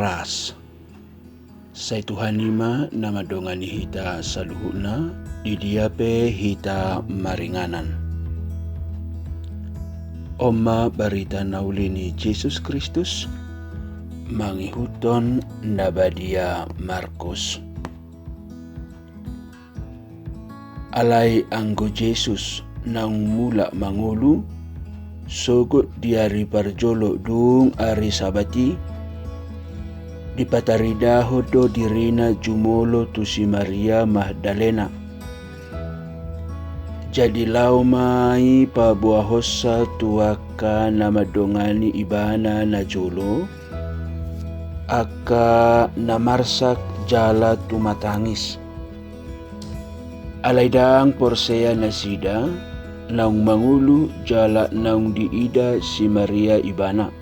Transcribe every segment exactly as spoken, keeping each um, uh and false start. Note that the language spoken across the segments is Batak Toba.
Horas. Sai Tuhan i ma na mandongani hita saluhutna, di dia pe hita maringanan. On ma barita na uli ni Jesus Kristus mangihuthon na badia Markus. Alai anggo Jesus naung mulak mangolu, sogot di ari parjolo dung ari Sabat i, dipataridahon do dirina jumolo tu si Maria Magdalena. Jadi laho ma i paboahonsa tu angka na mandongani ibana najolo, angka na marsak jala tumatangis. Alai ndang porsea nasida naung mangolu jala naung diida si Maria ibana.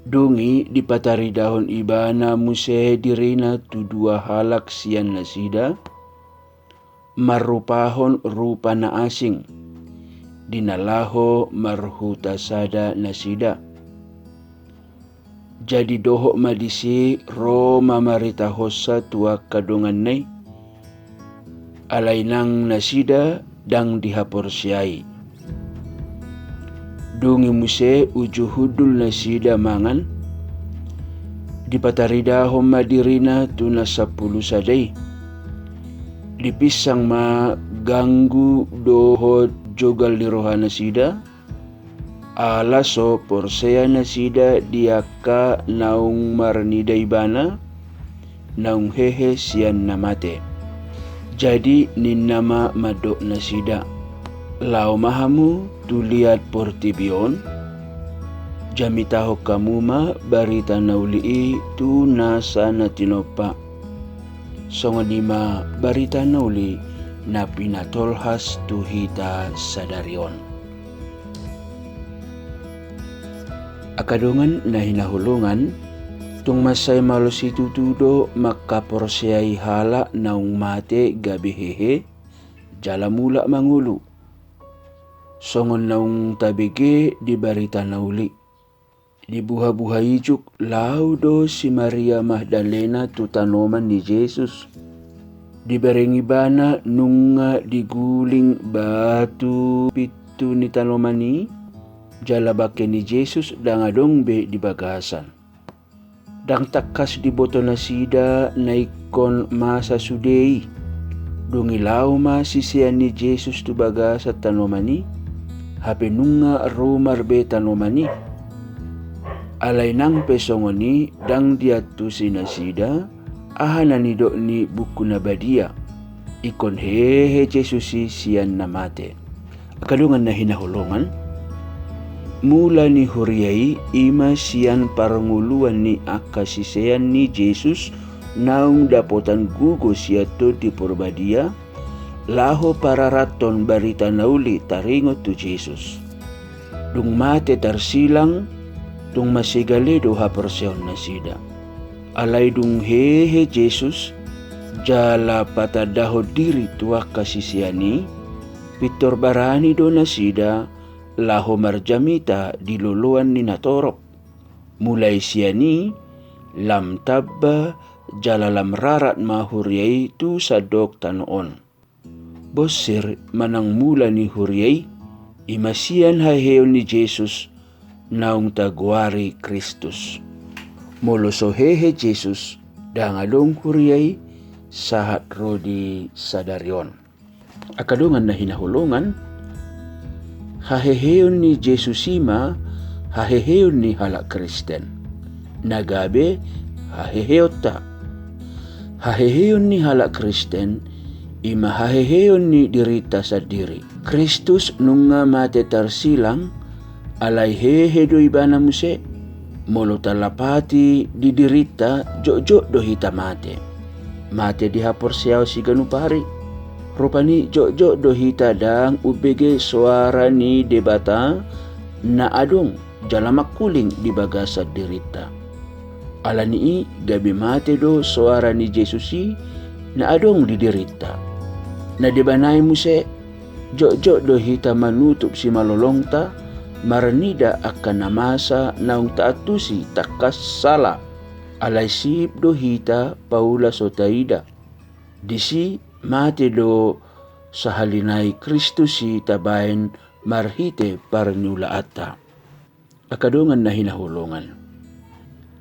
Dung i dipataridahon ibana muse dirina tu dua halak sian nasida, marrupahon rupa na asing, di na laho marhuta sada nasida. Jadi dohot ma disi ro mamaritahonsa tu angka donganna i. Alai nang nasida ndang dihaporseai. Dung i muse uju hundul nasida mangan, dipataridahon ma dirina tu na sampulu sada i. Dipinsang ma ganggu dohot jogal ni rohanasida, ala so porsea nasida di angka naung marnida ibana, naung hehe sian na mate. Jadi ninna ma mandok nasida: Laho ma hamu tu liat portibi on, jamitahon hamu ma barita na uli i tu nasa na tinompa. Songon i ma barita na uli na pinatolhas tu hita sadari on. Angka dongan na hinaholongan, tung mansai malo situtu do mangkaporseai halak naung mate gabe hehe, jala mulak mangolu. Songon naung tabege di barita na uli, dibuhabuha ijuk laho do si Maria Magdalena tu tanoman ni Jesus. Dibereng ibana nunga diguling batu pintu ni tanoman i, jala bangke ni Jesus ndang adong be di bagasan. Ndang tangkas diboto nasida na ingkon masa sude i. Dung i laho ma sisean ni Jesus tu bagasan tanoman i, hape nunga rumar be tanoman i. Alai nang pe songon i ndang diantusi nasida aha na nidok ni Buku na Badia, ingkon hehe Jesus i sian na mate. Angka dongan na hinaholongan, mula ni huria i, i ma sian parngoluan ni angka sisean ni Jesus naung dapotan gogo sian Tondi Porbadia, laho pararathon barita na uli taringot tu Jesus. Dung mate tarsilang, tung masegale do haporseaon nasida. Alai dung hehe Jesus, jala patandahon diri tu angka sisean i, pintor barani do nasida laho marjamita di loloan ni natorop. Mulai sian i, lam tamba jala lam rarat ma huria i tu sandok tano on. Bonsir manang mula ni huria i, i ma sian haheheon ni Jesus naung tagoari Kristus. Molo so hehe Jesus, ndang adong huria i sahat ro di sadari on. Angka dongan na hinaholongan, haheheon ni Jesus i ma haheheon ni halak Kristen. Na gabe haheheonta. Haheheon ni halak Kristen, i ma haheheon ni dirinta sandiri. Kristus nunga mate tarsilang, alai hehe do ibana muse. Molo talapati di dirinta, jotjot do hita mate. Mate di haporseaon siganup ari. Rupani jotjot do hita ndang umbege soara ni Debata na adong jala mangkuling di bagasan dirinta. Alani i gabe mate do soara ni Jesus i na adong di dirinta. Na deba nai muse, jotjot do hita manutup simalolongta, marnida angka na masa naung taantusi tangkas sala. Alai sip do hita paula so taida. Disi mate do sahali nai Kristus i tabaen marhite parniulaanta. Angka dongan na hinaholongan.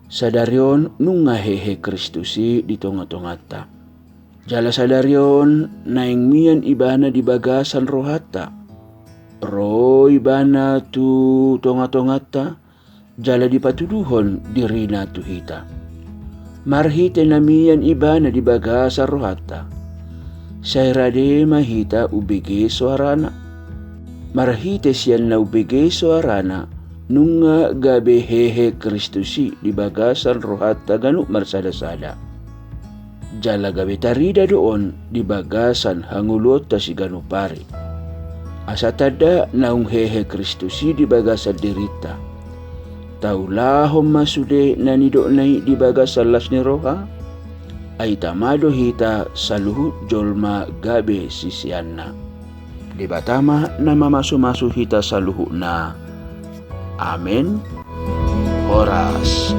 Sadari on nunga hehe Kristus i di tonga-tonganta. Jala sadari on naeng mian ibana di bagasan rohanta. Ro ibana tu tonga-tonganta, jala dipatuduhon dirina tu hita. Marhite na mian ibana di bagasan rohanta, sai rade ma hita umbege soarana. Marhite sian na umbege soarana, nunga gabe hehe Kristus i di bagasan rohanta ganup marsada-sada. Jala gabe tarida do on di bagasan hangoluonta siganup ari. Asa tanda naung hehe Kristus i di bagasan dirinta. Taulahon ma sude na nidokna i di bagasan las ni roha, ai tama do hita saluhut jolma gabe siseanna. Debata ma na mamasu-masu hita saluhutna. Amen. Horas.